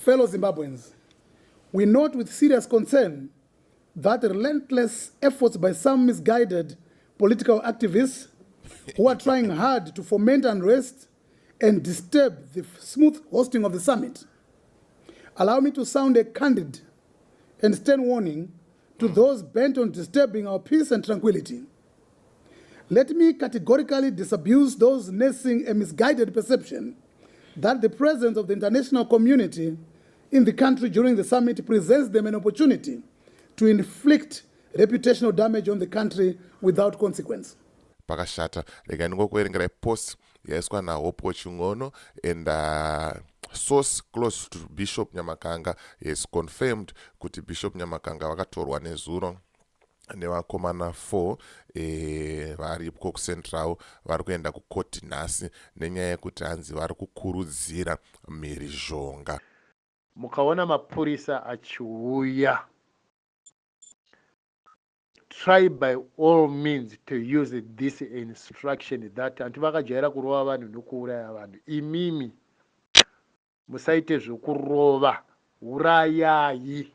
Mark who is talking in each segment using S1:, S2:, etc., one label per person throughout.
S1: Fellow Zimbabweans, we note with serious concern that relentless efforts by some misguided political activists who are trying hard to foment unrest and disturb the smooth hosting of the summit. Allow me to sound a candid and stern warning to those bent on disturbing our peace and tranquility. Let me categorically disabuse those nursing a misguided perception that the presence of the international community in the country during the summit presents them an opportunity to inflict reputational damage on the country without consequence.
S2: Pakashata. Regai ndingokuverengerai post yaiswa naHope Chin'ono and source close to Bishop Nyamakanga has confirmed kuti Bishop Nyamakanga vakatorwa nezuro nevakomana 4 variko kuCentral, vari kuenda kukoti nhasi nenyaya yekuti hanzi vari kukurudzira mhirizhonga.
S3: Mukaona mapurisa achiuya, try by all means to use this instruction that hanti vakajaira kurova vanhu nokuuraya vanhu. Imimi musaite zvokurova, urayai.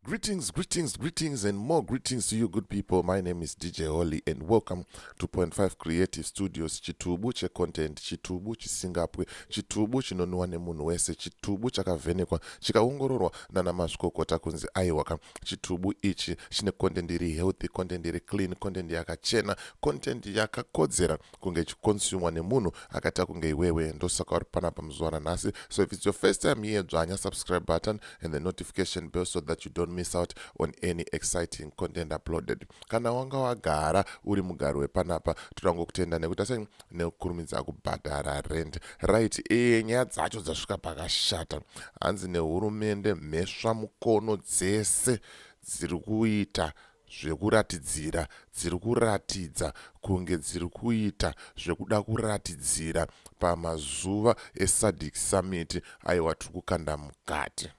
S2: Greetings, greetings, greetings, and more greetings to you, good people. My name is DJ Holly, and welcome to Point 5 Creative Studios. Chitubu checontent, chitubu chisingapwe, chitubu chinonwiwa nemunhu wese, chitubu chakavhenekwa chikaongororwa nana mazvikokota kunzi aiwaka. Chitubu ichi chine content iri healthy, content iri clean, content yakachena, content yakakodzera kunge ichiconsumwa nemunhu akaita kunge iwewe. Ndosaka uri panapa muzuva ranhasi. So if it's your first time here, dzvanya subscribe button and the notification bell so that you don't miss out on any exciting content uploaded. Kana wanga wagara uri mugari wepanapa, toda ngokutenda nekuita sei nekukurumidza kubhadhara rent. Right, nyaya dzacho dzasvika pakashata. Hanzi nehurumende mhesva mukono dzese dziri kuita zvekuratidzira dziri kuratidza kunge dziri kuita zvekuda kuratidzira pamazuva eSADC summit. Aiwa, tiri kukanda mukati,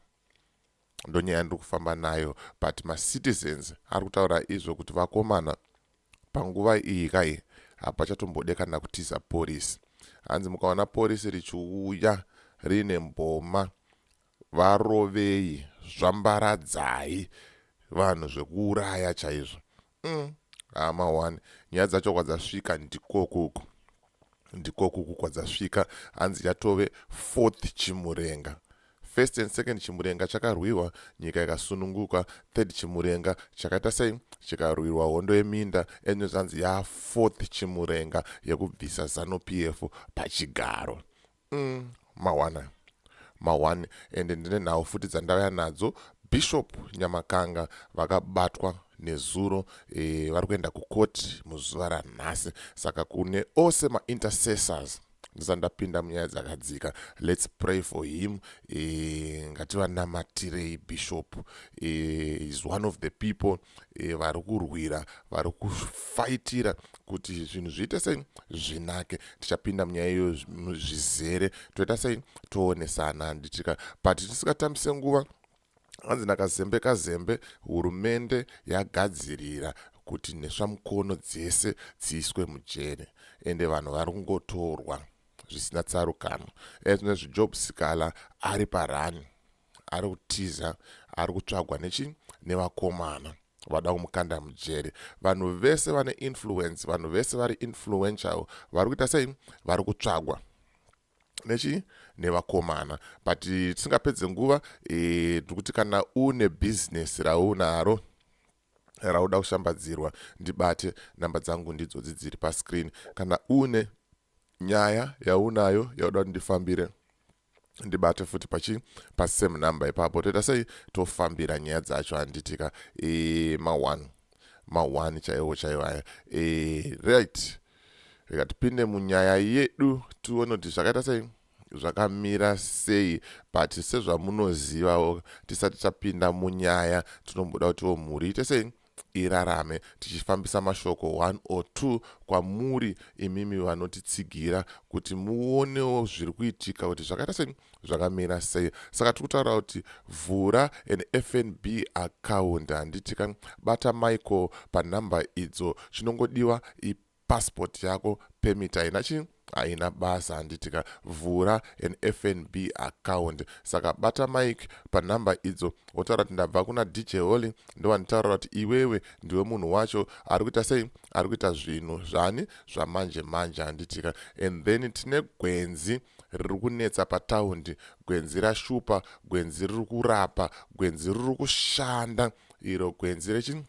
S2: ndonyaya ndiri kufamba nayo. But macitizens ari kutaura izvo kuti vakomana, panguva iyi kai hapachatombode kana kutiza porisi. Hanzi mukaona porisi richiuya riine mboma, varovei, zvambaradzai vanhu zvekuuraya chaizvo. Hama 1, nyaya dzacho kwadzasvika ndikokuku, ndikokuku kwadzasvika. Hanzi yatove fourth Chimurenga. First and second Chimurenga chakarwiwa, nyika ikasununguka. Third Chimurenga chakaita sei? Chikarwirwa hondo yeminda. Ende zvanzi yafourth Chimurenga yekubvisa ZANU PF pachigaro. Mawana ma1. Ende ndine nhau futi dzandauya nadzo. Bishop Nyamakanga vakabatwa nezuro, vari kuenda kukoti muzuva ranhasi. Saka kune ose maintercessors, ndisati ndapinda munyaya dzakadzika, let's pray for him. Ngativanamatirei. Bishop is one of the people vari kurwira, vari kufaitira kuti zvinhu zviite sei, zvinake. Tichapinda munyaya iyo zvizere, toita sei, toonesana, handitika? But tisingatambise nguva, hanzi nakazembe kazembe hurumende yagadzirira kuti nhesvamukono dzese dziiswe mujere. Ende vanhu vari kungotorwa zvisina tsarukano. Ezvinezvi Job Sikhala ari parani, ari kutiza, ari kutsvagwa nechi nevakomana vada kumukanda mujere. Vanhu vese vane influence, vanhu vese vari influential vari kuita sei? Vari kutsvagwa nechi nevakomana. But tisingapedze nguva, tiri kuti kana une bhizinesi raunaro rauda kushambadzirwa, ndibate. Namba dzangu ndidzodzi dziri pascreen. Kana une nyaya yaunayo yauda kuti ndifambire, ndibate futi pachi pasame number ipapo. Toita sei? Tofambira nyaya dzacho, handitika? Ma1 ma1 chaiwo chaiwo aya. Right, rega tipinde munyaya yedu, tione kuti zvakaita sei, zvakamira sei. But sezvamunozivawo, tisati tapinda munyaya, tinomboda kutiwo mhuri ite sei? Irarame tichifambisa mashoko 1 or 2 kwamuri imimi vanotitsigira kuti muonewo zviri kuitika kuti zvakaita sei, zvakamira sei. Saka tiri kutaura kuti vhura an FNB account, handiti ka? Bata Michael panhamba idzo. Chinongodiwa ipassport yako, permit haina chii, haina basa, handiti ka? Vhura an FNB account. Saka bata Mike panhamba idzo, wotaura kuti ndabva kuna DJ Holly, ndowanditaurira kuti iwewe ndiwe munhu wacho ari kuita sei, ari kuita zvinhu zvani zvamanje manje, handiti ka? And then tine gwenzi riri kunetsa pataundi, gwenzi rashupa, gwenzi riri kurapa, gwenzi riri kushanda iro, gwenzi rechi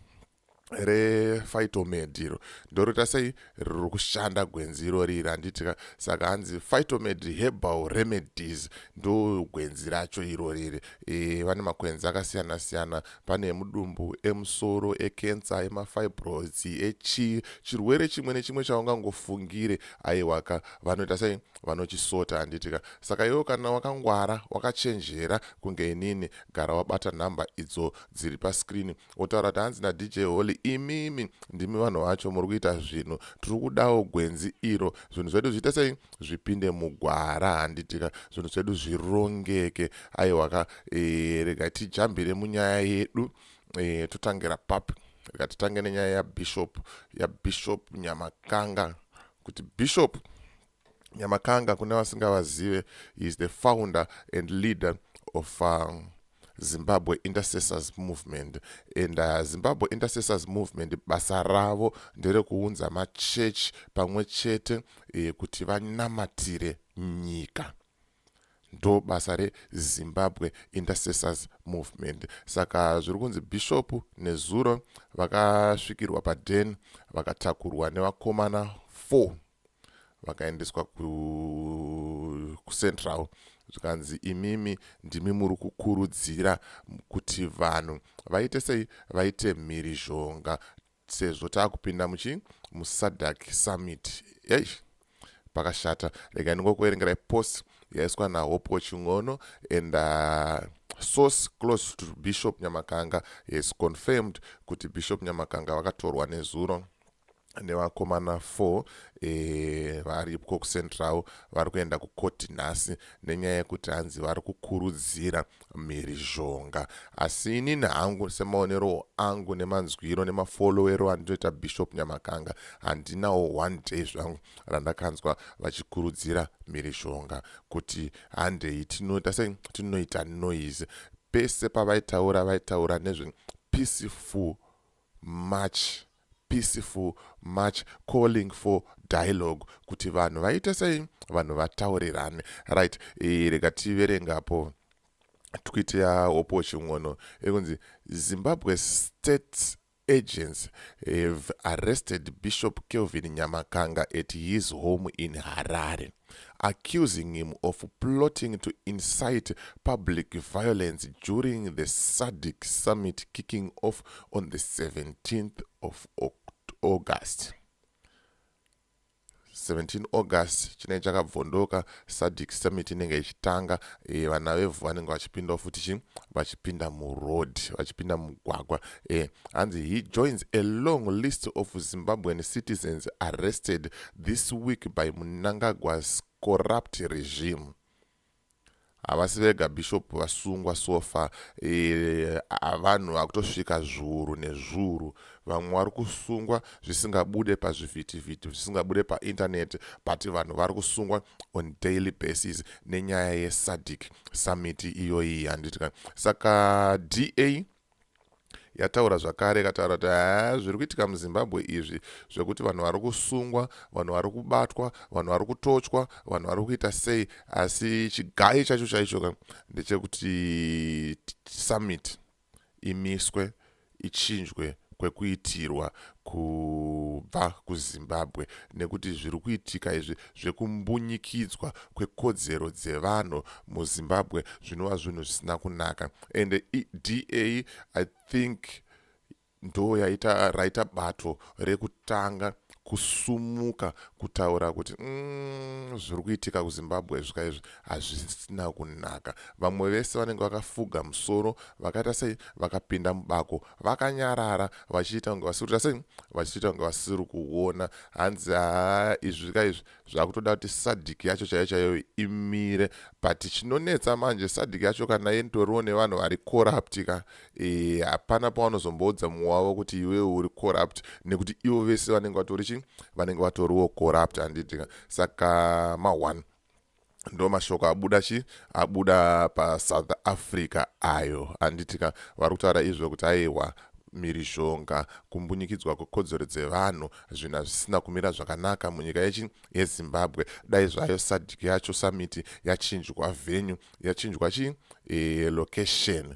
S2: rePhytomed iro ndoroita sei, riri kushanda gwenzi irori iri, handiti ka? Saka hanzi Phytomed Herbal Remedies ndo gwenzi racho irori iri. Vane makwenzi akasiyana siyana, pane emudumbu, emusoro, ekensa, emafibroids, echii, chirwere chimwe nechimwe chaungangofungire, aiwaka, vanoita sei, vanochisota, handiti ka? Saka iwo kana wakangwara, wakachenjera kunge inini, gara wabata nhamba idzo dziri paskrini, wotaura kuti hanzi naDJ Holly, imimi ndimi vanhu vacho muri kuita zvinhu, tiri kudawo gwenzi iro, zvinhu zvedu zviite sei, zvipinde mugwara, handiti ka? Zvinhu zvedu zvirongeke. Aiwaka, rega tijambire munyaya yedu. Totangira papi? Rega titange nenyaya yaBishop Nyamakanga, kuti Bishop Nyamakanga, kune vasingavazive, is the founder and leader of Zimbabwe Intercessors Movement. And Zimbabwe Intercessors Movement, basa ravo nderekuunza machechi pamwe chete kuti vanamatire nyika. Ndo basa reZimbabwe Intercessors Movement. Saka zviri kunzi Bishop nezuro vakasvikirwa paden, vakatakurwa nevakomana 4, vakaendeswa kuCentral, zvikanzi imimi ndimi muri kukurudzira kuti vanhu vaite sei, vaite mhirizhonga, sezvo taakupinda muchi muSADC summit. Ei, pakashata. Regai ndingokuverengerai post yaiswa naHopo Chingono. And source close to Bishop Nyamakanga has confirmed kuti Bishop Nyamakanga vakatorwa nezuro nevakomana 4 variko kuCentral, vari kuenda kukoti nhasi nenyaya yekuti hanzi vari kukurudzira mhirizhonga. Asi inini hangu, semaonero angu nemanzwiro nemafollowero andinoita Bishop Nyamakanga, handinawo one day zvangu randakanzwa vachikurudzira mhirizhonga, kuti handei tinoita sei, tinoita noise. Pese pavaitaura, vaitaura nezve peaceful march, peaceful march, calling for dialogue, kuti vanhu vaite sei, vanhu vataurirane. Right, rega tiverengapo tweet yaHopo Chingono ekunzi "Zimbabwe state agents have arrested Bishop Kelvin Nyamakanga at his home in Harare, accusing him of plotting to incite public violence during the SADC summit kicking off on the 17th of August." 17 August chinenge chakabvondoka, SADC summit inenge ichitanga. Vana vevhu vanenge vachipindawo futi chi vachipinda muroad, vachipinda mugwagwa. Hanzi "He joins a long list of Zimbabwean citizens arrested this week by Mnangagwa's corrupt regime." Havasi vega bishop vasungwa so far. Vanhu vakutosvika zviuru nezviuru, vamwe vari kusungwa zvisingabude pazvivhitivhiti, zvisingabude paintaneti, but vanhu vari kusungwa on daily basis nenyaya yeSADC summit iyoyi, handiti? Saka DA yataura zvakare, ikataura kuti haa, zviri kuitika muZimbabwe izvi zvekuti vanhu vari kusungwa, vanhu vari kubatwa, vanhu vari kutochwa, vanhu vari kuita sei, asi chigai chacho chaicho ka ndechekuti summit imiswe, ichinjwe kwekuitirwa kubva kuZimbabwe, nekuti zviri kuitika izvi zvekumbunyikidzwa kwekodzero dzevanhu muZimbabwe zvinova zvinhu zvisina kunaka. And DA, I think, ndo yaita raita bato rekutanga kubuda pachena richitaura kuti kusumuka kutaura kuti zviri kuitika kuZimbabwe zvika izvi hazvisina kunaka. Vamwe vese vanenge vakafuga musoro, vakaita sei, vakapinda mubako vakanyarara, vachiita kunge vasiri kuita sei, vachiita kunge vasiri kuona. Hanzi haa, izvi ka izvi zvakutoda kuti SADC yacho chaiyo chaiyo imire. But chinonetsa manje, SADC yacho kana initoriwo nevanhu vari corrupt ka, hapana pavanozomboudza mumwe wavo kuti iwewe uri corrupt, nekuti ivo vese vanenge vatori chi vanenge vatoriwo corrupt, handiti ka? Saka ma1 ndo mashoko abuda chi abuda paSouth Africa ayo, handiti ka? Vari kutaura izvo kuti aiwa, mhirizhonga, kumbunyikidzwa kwekodzero dzevanhu, zvinhu hazvisina kumira zvakanaka munyika yechi yeZimbabwe. Dai zvayo SADC yacho summit yachinjwa venue, yachinjwa chi location.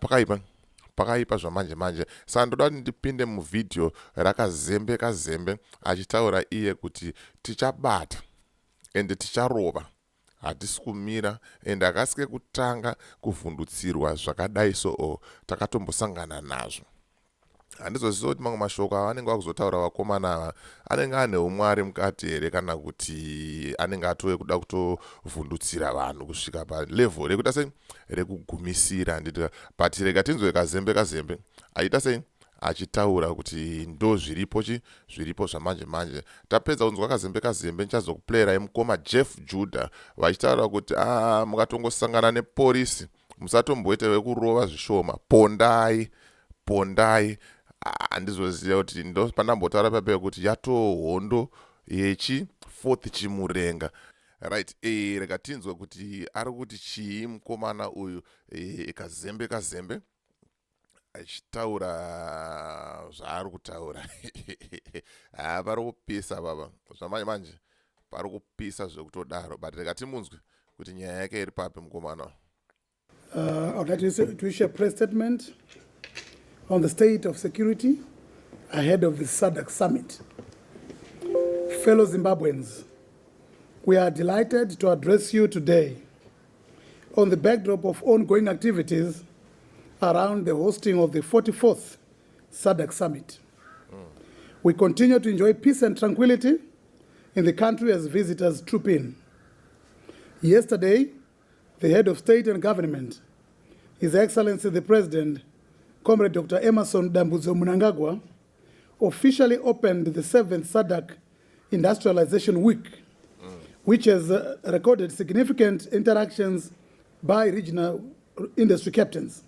S2: Pakaipa, pakaipa zvamanje manje. Saka ndoda kuti ndipinde muvhidhiyo raKazembe Kazembe achitaura iye kuti tichabata ende ticharova, hatisi kumira, ende hakasi kekutanga kuvhundutsirwa zvakadai. So takatombosangana nazvo. Handizoziva kuti mamwe mashoko avanenge vakuzotaura vakomana ava anenge ane umwari mukati here, kana kuti anenge atove kuda kutovhundutsira vanhu kusvika palevel rekuita sei, rekugumisira, handiti? But rega tinzwe Kazembe Kazembe achiita sei, achitaura kuti ndo zviripo chi zviripo zvamanje manje. Tapedza kunzwa Kazembe Kazembe, ndichazokuplayirai mukoma Jeff Judah vachitaura kuti a mukatongosangana neporisi, musatomboita vekurova zvishoma, pondai, pondai. Handizoziva kuti ndo pandambotaura pape kuti yatohondo yechi fourth chimurenga, right? Rega tinzwe kuti ari kuti chii mukomana uyu, Kazembe Kazembe achitaura zvaari kutaura. Ha, pari kupisa baba, zvamanje manje pari kupisa zvekutodaro. But rega timunzwe kuti nyaya yake iri papi mukomana.
S1: I would like to issue a press statement on the state of security ahead of the SADC summit. Fellow Zimbabweans, we are delighted to address you today on the backdrop of ongoing activities around the hosting of the 44th SADC summit. We continue to enjoy peace and tranquility in the country as visitors troop in. Yesterday, the head of state and government, His Excellency the President, Comrade Dr. Emmerson Dambudzo Mnangagwa, officially opened the seventh SADC Industrialization Week, which has recorded significant interactions by regional industry captains.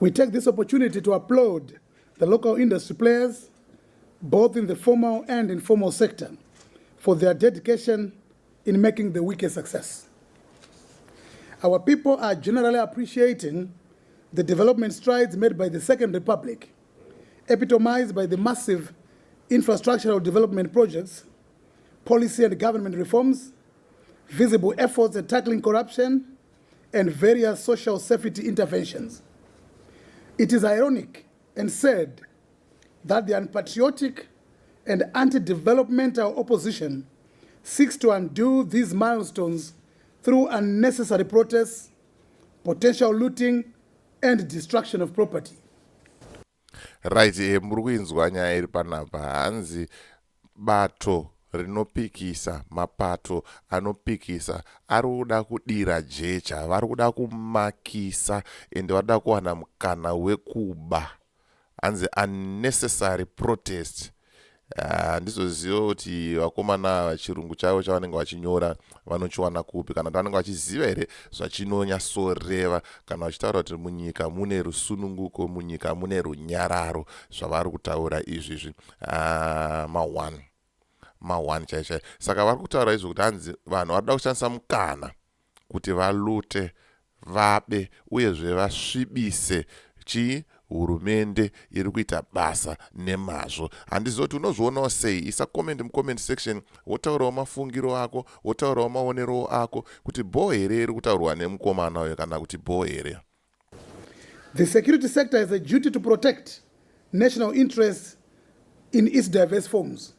S1: We take this opportunity to applaud the local industry players, both in the formal and informal sector, for their dedication in making the week a success. Our people are generally appreciating the development strides made by the Second Republic, epitomized by the massive infrastructural development projects, policy and government reforms, visible efforts at tackling corruption, and various social safety interventions. It is ironic and sad that the unpatriotic and anti developmental opposition seeks to undo these milestones through unnecessary protests, potential looting, and destruction of property.
S2: Right, muri kuinzwa nyaya iri panapa. Hanzi bato rinopikisa, mapato anopikisa ari kuda kudira jecha, vari kuda kumakisa, ende vari kuda kuwana mukana wekuba. Hanzi unnecessary protest. Handizoziva kuti vakomana ava chirungu chavo chavanenge vachinyora vanochiwana kupi, kana kuti vanenge vachiziva here zvachinonyatsoreva kana vachitaura kuti munyika mune rusununguko, munyika mune runyararo. Zvavari kutaura izvizvi, ma1 ma1 chai chai. Saka vari kutaura izvo kuti hanzi vanhu vari kuda kushandisa mukana kuti valoote, vabe, uyezve vasvibise chii, hurumende iri kuita basa nemazvo. Handizivi kuti unozvionawo sei. Isa comment mucomment section, wotaurawo mafungiro ako, wotaurawo maonero ako kuti bho here iri kutaurwa nemukomana uyo, kana kuti bho here.
S1: The security sector has a duty to protect national interests in its diverse forms.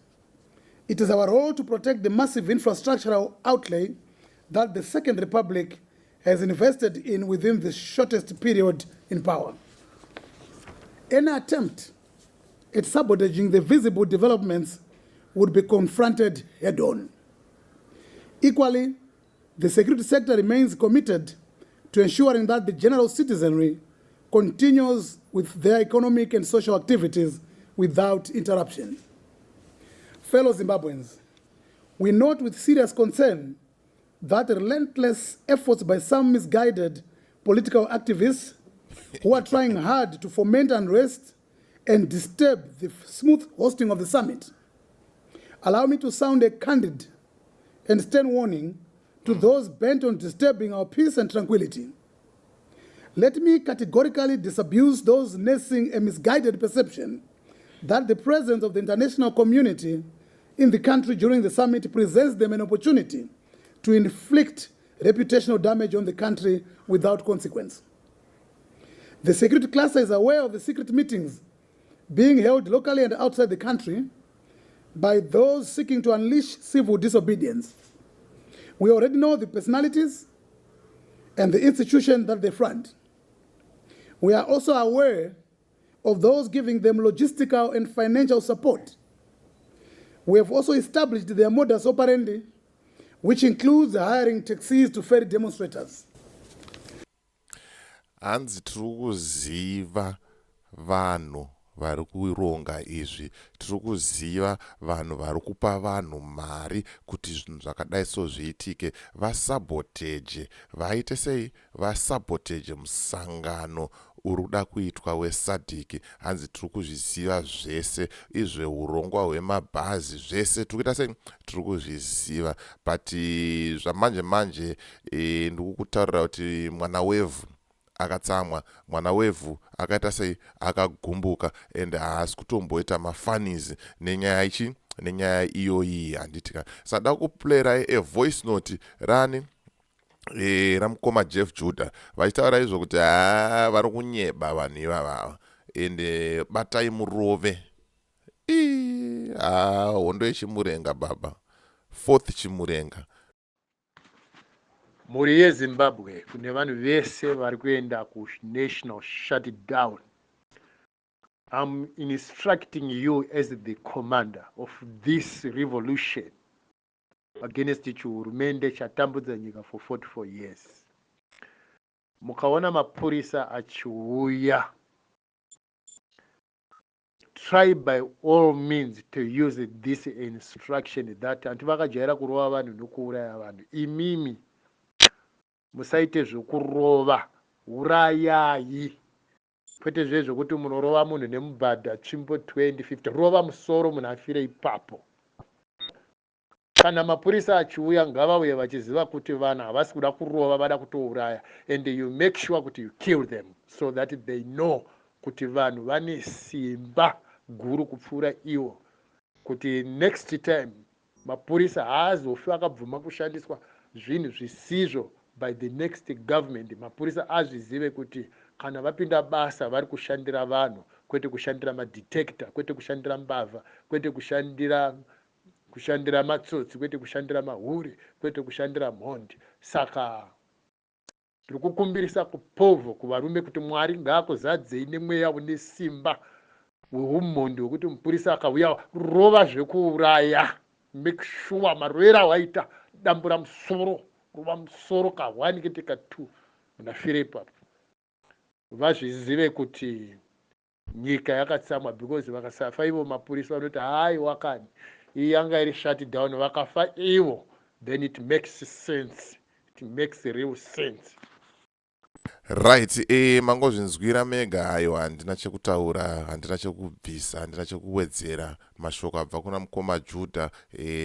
S1: It is our role to protect the massive infrastructural outlay that the Second Republic has invested in within the shortest period in power. Any attempt at sabotaging the visible developments would be confronted head on. Equally, the security sector remains committed to ensuring that the general citizenry continues with their economic and social activities without interruption. Fellow Zimbabweans, we note with serious concern that relentless efforts by some misguided political activists who are trying hard to foment unrest and disturb the smooth hosting of the summit. Allow me to sound a candid and stern warning to those bent on disturbing our peace and tranquility. Let me categorically disabuse those nursing a misguided perception that the presence of the international community in the country during the summit presents them an opportunity to inflict reputational damage on the country without consequence. The security cluster is aware of the secret meetings being held locally and outside the country by those seeking to unleash civil disobedience. We already know the personalities and the institution that they front. We are also aware of those giving them logistical and financial support. We have also established their modus operandi, which includes hiring taxis to ferry demonstrators.
S2: Hanzi tiri kuziva vanhu vari kuronga izvi, tiri kuziva vanhu vari kupa vanhu mari kuti zvinhu zvakadai so zviitike, vasabotage, vaite sei, vasabotage musangano uri kuda kuitwa weSADC. Hanzi tiri kuzviziva zvese izve, urongwa hwemabhazi, zvese tiri kuita sei, tiri kuzviziva. But zvamanje manje ndikukutaurira kuti mwana wevhu akatsamwa, mwana wevhu akaita sei, akagumbuka, and haasi kutomboita mafunnies nenyaya ichi, nenyaya iyoyi, handitika? Sada kuplayera a voice note rani ramukoma Jeff Judah vachitaura izvo kuti ha, vari kunyeba vanhu ivavava, ende batai murove. Ha, hondo yechimurenga baba, fourth chimurenga.
S3: Mhuri yeZimbabwe, kune vanhu vese vari kuenda kunational shutdown, I'm instructing you as the commander of this revolution against chihurumende chatambudza nyika for 44 years. Mukaona mapurisa achiuya, try by all means to use this instruction that hanti vakajaira kurova vanhu nokuuraya vanhu. Imimi musaite zvokurova, urayai, kwete zve zvokuti munorova munhu nemubhadha, tsvimbo 20 50, rova musoro munhu afire ipapo. Kana mapurisa achiuya, ngavauye vachiziva kuti vanhu havasi kuda kurova, vada kutouraya, and you make sure kuti you kill them so that they know kuti vanhu vane simba guru kupfuura ivo, kuti next time mapurisa haazofi akabvuma kushandiswa zvinhu zvisizvo by the next government. Mapurisa azvizive kuti kana vapinda basa vari kushandira vanhu, kwete kushandira madictator, kwete kushandira mbavha, kwete kushandira matsotsi, kwete kushandira mahuri, kwete kushandira mhondi. Saka tiri kukumbirisa kupovho kuvarume kuti Mwari ngaakuzadzei nemweya une simba weumhondi, wekuti mupurisa akauya, rova zvekuuraya. Make sure marovero awaita, dambura musoro, rova musoro ka1 kete ka2, munafire ipapo. Vazvizive kuti nyika yakatsamwa, because vakasafa ivo mapurisa vanoti hai wakani, iyi yanga iri shut down. Vakafa ivo, then it makes sense, it makes real sense.
S2: Right, mangozvinzwira mega. Aiwa, handina chekutaura, handina chekubvisa, handina chekuwedzera. Mashoko abva kuna mukoma Judah.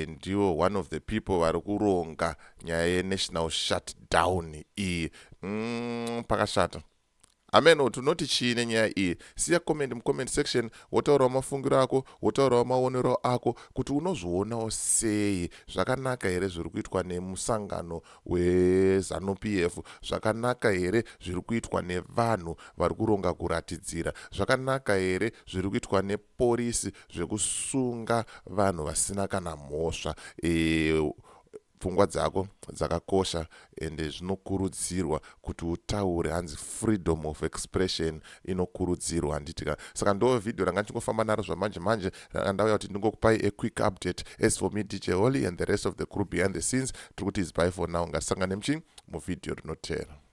S2: Ndiwo one of the people vari kuronga nyaya yenational shutdown iyi. Pakashata. Ameno tinoti chii nenyaya iyi? Siya comment mucomment section, wotaurawo mafungiro ako, wotaurawo maonero ako kuti unozvionawo sei. Zvakanaka here zviri kuitwa nemusangano weZANU PF? Zvakanaka here zviri kuitwa nevanhu vari kuronga kuratidzira? Zvakanaka here zviri kuitwa neporisi zvekusunga vanhu vasina kana mhosva? Pfungwa dzako dzakakosha ende zvinokurudzirwa kuti utaure. Hanzi freedom of expression inokurudzirwa, handiti ka? Saka ndo vhidhiyo ranga ndichingofamba naro zvamanje manje, ranga ndauya kuti ndingokupai a quick update. As for me, DJ Holly, and the rest of the crew behind the scenes, tiri kuti is bye for now. Ngatisangane muchi muvhidhiyo rinotera.